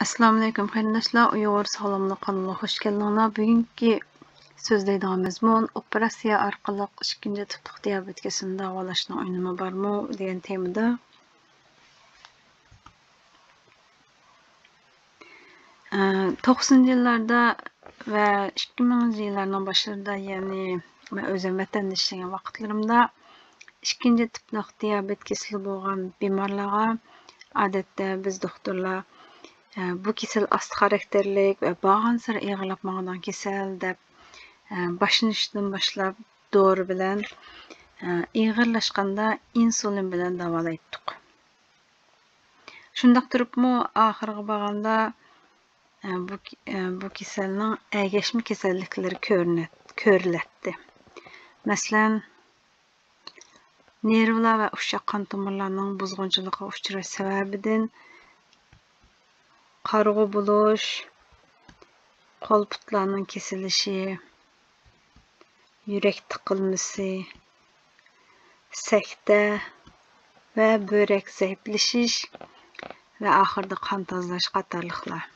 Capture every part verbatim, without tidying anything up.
ئەسسالامۇئەلەيكۇم قېرىنداشلار، ئۇيغۇر ساغلاملىق قانىلىغا خۇش كەلدىڭلار. بۈگۈنكى سۆزلەيدىغان مەزمۇن، ئوپېراتسىيە ئارقىلىق ئىككىنچى تىپلىق دىيابېت كېسىلىنى داۋالاشنىڭ ئۈنۈمى بارمۇ دېگەن تېمىدا. ئە، توقسىنىنچى يىللاردا ۋە ئىككى مىڭىنچى يىللارنىڭ باشلىرىدا، يەنى مەن ئۆزۈم ۋەتەندە ئىشلىگەن ۋاقىتلىرىمدا، ئىككىنچى تىپلىق دىيابېت كېسىلى بولغان بىمارلارغا ئادەتتە بىز دوختۇرلار، ئە، بۇ كېسەل ئاستا خاراكتېرلىك ۋە بارغانسېرى ئېغىرلاپ ماڭىدىغان كېسەل دەپ، ئە، باشلىنىشتىن باشلاپ دورا بىلەن، ئە، ئېغىرلاشقاندا ئىنسۇلىن بىلەن داۋالايتتۇق. شۇنداق تۇرۇپمۇ ئاخىرىغا بارغاندا، ئە، بۇ، ئە، بۇ كېسەلنىڭ ئەگەشمە كېسەللىكلىرى كۆرۈنە-، كۆرۈلەتتى. مەسىلەن، نېرۋىلار ۋە ئۇششاق قان تومۇرلارنىڭ بۇزغۇنچىلىقىغا ئۇچراش سەۋەبىدىن قارىغۇ بولۇش، قول-پۇتلارنىڭ كېسىلىشى، يۈرەك تىقىلمىسى، سەكتە ۋە بۆرەك زەئىپلىشىش ۋە ئاخىرىدا قان تازىلاش قاتارلىقلار.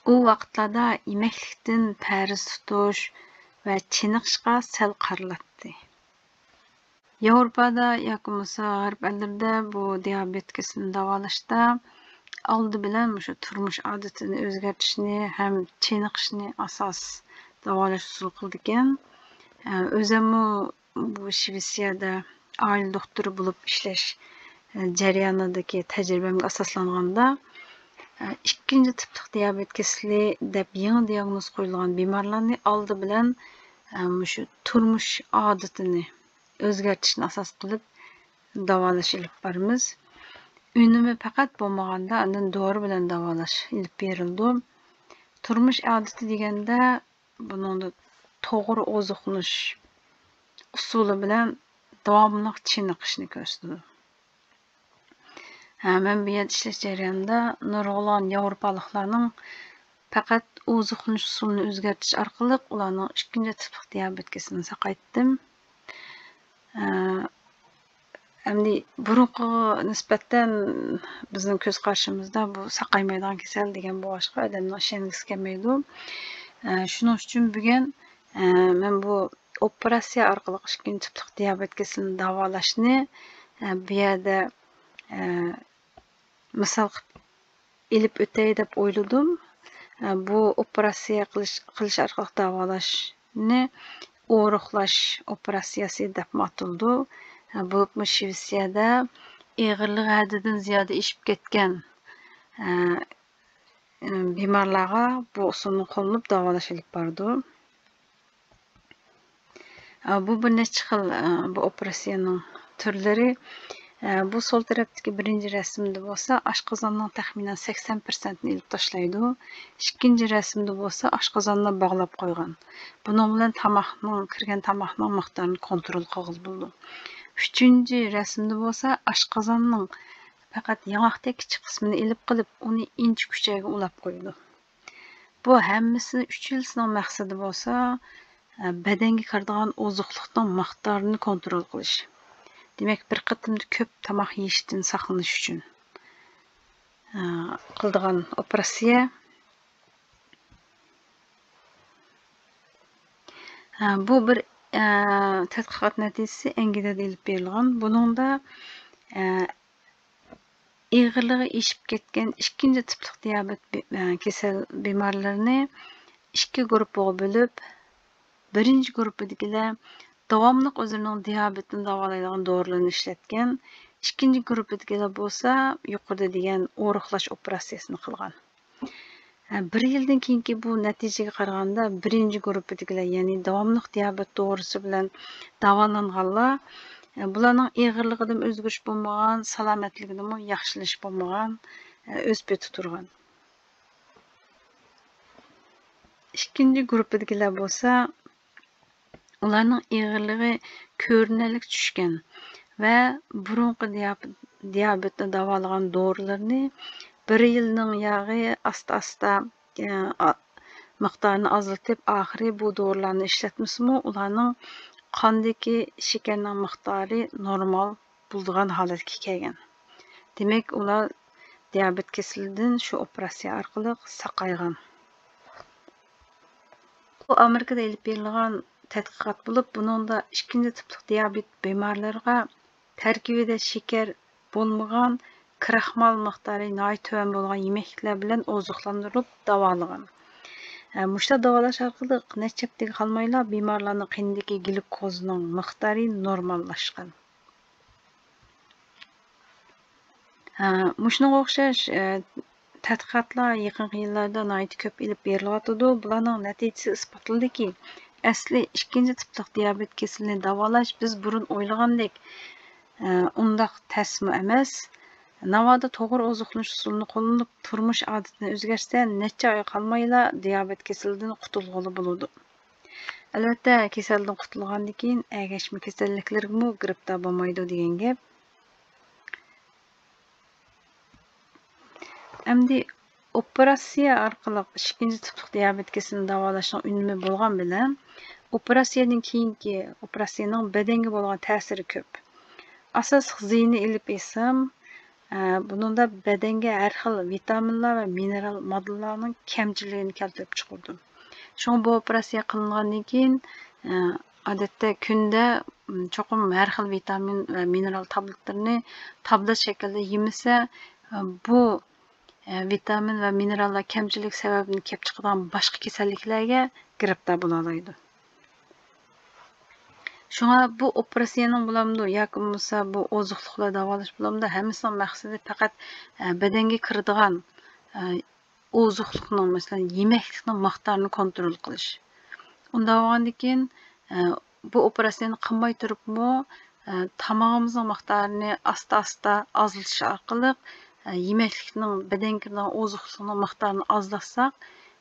ئۇ ۋاقىتلاردا يېمەكلىكتىن پەرھىز تۇتۇش ۋە چېنىقىشقا سەل قارىلاتتى. ياۋروپادا ياكى بولمىسا غەرب ئەللىرىدە بۇ دىيابېت كېسىلىنى داۋالاشتا ئالدى بىلەن مۇشۇ تۇرمۇش ئادىتىنى ئۆزگەرتىشنى ھەم چېنىقىشنى ئاساس داۋالاش ئۇسۇلى قىلىدىكەن. ئە، ئۆزۈممۇ بۇ شىۋېتسىيەدە ئائىلە دوختۇرى بولۇپ ئىشلەش، ئە، جەريانىدىكى تەجرىبەمگە ئاساسلانغاندا، ئە، ئىككىنچى تىپلىق دىيابېت كېسىلى دەپ يېڭى دىياگنوز قويۇلغان بىمارلارنى ئالدى بىلەن، ئە، مۇشۇ تۇرمۇش ئادىتىنى ئۆزگەرتىشنى ئاساس قىلىپ داۋالاش ئېلىپ بارىمىز. ئۈنۈمى پەقەت بولمىغاندا ئاندىن دورا بىلەن داۋالاش ئېلىپ بېرىلىدۇ. تۇرمۇش ئادىتى دېگەندە بۇنىڭدا توغرا ئوزۇقلىنىش ئۇسۇلى بىلەن داۋاملىق چېنىقىشنى كۆرسىتىدۇ. ھە، مەن بۇ يەردە ئىشلەش جەريانىدا نۇرغۇنلىغان ياۋروپالىقلارنىڭ پەقەت ئوزۇقلىنىش ئۇسۇلىنى ئۆزگەرتىش ئارقىلىق ئۇلارنىڭ ئىككىنچى تىپلىق دىيابېت كېسىلىنى ساقايتتىم. ئە، ئەمدى بۇرۇنقىغا نىسبەتەن بىزنىڭ كۆز قارىشىمىزدا بۇ ساقايمايدىغان كېسەل دېگەن بولغاچقا، ئادەمنىڭ ئىشەنگۈسى كەلمەيدۇ. ئە، شۇنىڭ ئۈچۈن بۈگۈن، ئە، مەن بۇ ئوپېراتسىيە ئارقىلىق ئىككىنچى تىپلىق دىيابېت كېسىلىنى داۋالاشنى، ئە، بۇ يەردە، ئە، مىسال قىلىپ ئېلىپ ئۆتەي دەپ ئويلىدىم. ئە، بۇ ئوپېراتسىيە قىلىش، قىلىش ئارقىلىق داۋالاشنى ئورۇقلاش ئوپېراتسىيەسى دەپمۇ ئاتىلىدۇ. ئە، بولۇپمۇ شىۋېتسىيەدە ئېغىرلىقى ھەددىدىن زىيادە ئېشىپ كەتكەن، ئە، بىمارلارغا بۇ ئۇسۇلنى قوللىنىپ داۋالاش ئېلىپ بارىدۇ. ئە، بۇ بىر نەچچە خىل، ئە، بۇ ئوپېراتسىيەنىڭ تۈرلىرى. ئە، بۇ سول تەرەپتىكى بىرىنچى رەسىمدە بولسا ئاشقازاننىڭ تەخمىنەن سەكسەن پىرسەنتىنى ئېلىپ تاشلايدۇ. ئىككىنچى رەسىمدە بولسا ئاشقازاننى باغلاپ قويغان. بۇنىڭ بىلەن تاماقنىڭ، كىرگەن تاماقنىڭ مىقدارىنى كونترول قىلغىلى بولىدۇ. ئۈچىنچى رەسىمدە بولسا ئاشقازاننىڭ پەقەت ياڭاقتەك كىچىك قىسمىنى ئېلىپ قېلىپ، ئۇنى ئىنچىكە ئۈچەيگە ئۇلاپ قويىدۇ. بۇ ھەممىسىنىڭ ئۈچىلىسىنىڭ مەقسىتى بولسا، ئە، بەدەنگە كىرىدىغان ئوزۇقلۇقنىڭ مىقدارىنى كونترول قىلىش. دېمەك، بىر قېتىمدا كۆپ تاماق يېيىشتىن ساقلىنىش ئۈچۈن، ئە، قىلىدىغان ئوپېراتسىيە. ئە، بۇ بىر، ئە، تەتقىقات نەتىجىسى ئەنگلىيەدە ئېلىپ بېرىلغان. بۇنىڭدا، ئە، ئېغىرلىقى ئېشىپ كەتكەن ئىككىنچى تىپلىق دىيابېت بى-، ئە، كېسەل بىمارلىرىنى ئىككى گۇرۇپپىغا بۆلۈپ، بىرىنچى گۇرۇپپىدىكىلەر داۋاملىق ئۆزلىرىنىڭ دىيابېتىنى داۋالايدىغان دورىلارنى ئىشلەتكەن، ئىككىنچى گۇرۇپپىدىكىلەر بولسا يۇقىرىدا دېگەن ئورۇقلاش ئوپېراتسىيەسىنى قىلغان. ئە، بىر يىلدىن كېيىنكى بۇ نەتىجىگە قارىغاندا، بىرىنچى گۇرۇپپىدىكىلەر، يەنى داۋاملىق دىيابېت دورىسى بىلەن داۋالانغانلار، ئە، بۇلارنىڭ ئېغىرلىقىدىمۇ ئۆزگىرىش بولمىغان، سالامەتلىكىدىمۇ ياخشىلىنىش بولمىغان، ئە، ئۆز پېتى تۇرغان. ئىككىنچى گۇرۇپپىدىكىلەر بولسا، ئۇلارنىڭ ئېغىرلىقى كۆرۈنەرلىك چۈشكەن ۋە بۇرۇنقى دىياب-، دىيابېتنى داۋالىغان دورىلىرىنى بىر يىلنىڭ ياغى ئاستا-ئاستا، ئە، ئا-، مىقدارىنى ئازلىتىپ، ئاخىرى بۇ دورىلارنى ئىشلەتمىسىمۇ، ئۇلارنىڭ قاندىكى شېكەرنىڭ مىقدارى نورمال بولىدىغان ھالەتكە كەلگەن. دېمەك، ئۇلار دىيابېت كېسىلىدىن شۇ ئوپېراتسىيە ئارقىلىق ساقايغان. بۇ ئامېرىكىدا ئېلىپ بېرىلغان تەتقىقات بولۇپ، بۇنىڭدا ئىككىنچى تىپلىق دىيابېت بىمارلىرىغا تەركىبىدە شېكەر بولمىغان، كراخمال مىقدارى ناھايىتى تۆۋەن بولغان يېمەكلىكلەر بىلەن ئوزۇقلاندۇرۇپ داۋالىغان. ھە، مۇشۇنداق داۋالاش ئارقىلىق نەچچە ھەپتىگە قالمايلا بىمارلارنىڭ قېنىدىكى گلۇكوزىنىڭ مىقدارى نورماللاشقان. ھە، مۇشۇنىڭغا ئوخشاش، ئە، تەتقىقاتلار يېقىنقى يىللاردا ناھايىتى كۆپ ئېلىپ بېرىلىۋاتىدۇ. بۇلارنىڭ نەتىجىسى ئىسپاتلىدىكى، ئەسلى ئىككىنچى تىپلىق دىيابېت كېسىلىنى داۋالاش بىز بۇرۇن ئويلىغاندەك، ئە، ئۇنداق تەسمۇ ئەمەس. ناۋادا توغرا ئوزۇقلىنىش ئۇسۇلىنى قوللىنىپ، تۇرمۇش ئادىتىنى ئۆزگەرتسە، نەچچە ئايغا قالمايلا دىيابېت كېسىلىدىن قۇتۇلغىلى بولىدۇ. ئەلۋەتتە، كېسەلدىن قۇتۇلغاندىن كېيىن ئەگەشمە كېسەللىكلەرگىمۇ گىرىپتار بولمايدۇ دېگەن گەپ. ئەمدى ئوپېراتسىيە ئارقىلىق ئىككىنچى تىپلىق دىيابېت كېسىلىنى داۋالاشنىڭ ئۈنۈمى بولغان بىلەن، ئوپېراتسىيەدىن كېيىنكى ئوپېراتسىيەنىڭ بەدەنگە بولغان تەسىرى كۆپ. ئاساسلىق زىيىنى ئېلىپ ئېيتسام، ئە، بۇنىڭدا بەدەنگە ھەر خىل ۋىتامىنلار ۋە مىنېرال ماددىلارنىڭ كەمچىلىكىنى كەلتۈرۈپ چىقىرىدۇ. شۇڭا بۇ ئوپېراتسىيە قىلىنغاندىن كېيىن، ئە، ئادەتتە كۈندە، م، چوقۇم ھەر خىل ۋىتامىن ۋە مىنېرال تابلېتلىرىنى تابلېت شەكلىدە يېمىسە، ئە، بۇ، ئە، ۋىتامىن ۋە مىنېراللار كەمچىلىكى سەۋەبىدىن كېلىپ چىقىدىغان باشقا كېسەللىكلەرگە گىرىپتار بولالايدۇ. شۇڭا بۇ ئوپېراتسىيەنىڭ بولامدۇ ياكى بولمىسا بۇ ئوزۇقلۇق بىلەن داۋالاش بولامدۇ، ھەممىسىنىڭ مەقسىتى پەقەت، ئە، بەدەنگە كىرىدىغان، ئە، ئوزۇقلۇقنىڭ، مەسىلەن، يېمەكلىكنىڭ مىقدارىنى كونترول قىلىش. ئۇنداق بولغاندىن كېيىن، ئە، بۇ ئوپېراتسىيەنى قىلماي تۇرۇپمۇ، ئە، تامىقىمىزنىڭ مىقدارىنى ئاستا-ئاستا ئازلىتىش ئارقىلىق، ئە، يېمەكلىكنىڭ، بەدەنگە كىرىدىغان ئوزۇقلۇقنىڭ مىقدارىنى ئازلاتساق،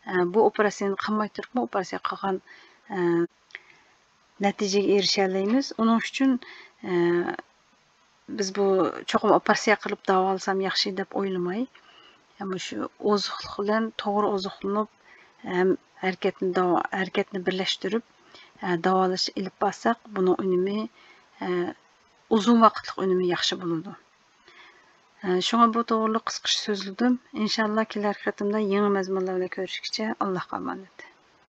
ئە، بۇ ئوپېراتسىيەنى قىلماي تۇرۇپمۇ ئوپېراتسىيە قىلغان، ئە، نەتىجىگە ئېرىشەلەيمىز. ئۇنىڭ ئۈچۈن، ئە، بىز بۇ چوقۇم ئوپېراتسىيە قىلىپ داۋالىسام ياخشى دەپ ئويلىماي، مۇشۇ ئوزۇقلۇق بىلەن توغرا ئوزۇقلىنىپ، ھەم ھەرىكەتنى داۋا-، ھەرىكەتنى بىرلەشتۈرۈپ، ئە، داۋالاش ئېلىپ بارساق، بۇنىڭ ئۈنۈمى، ئە، ئۇزۇن ۋاقىتلىق ئۈنۈمى ياخشى بولىدۇ. ئە، شۇڭا بۇ توغرىلىق قىسقىچە سۆزلىدىم. ئىنشاللا كېلەر قېتىمدا يېڭى مەزمۇنلار بىلەن كۆرۈشكىچە ئاللاھقا ئامانەت.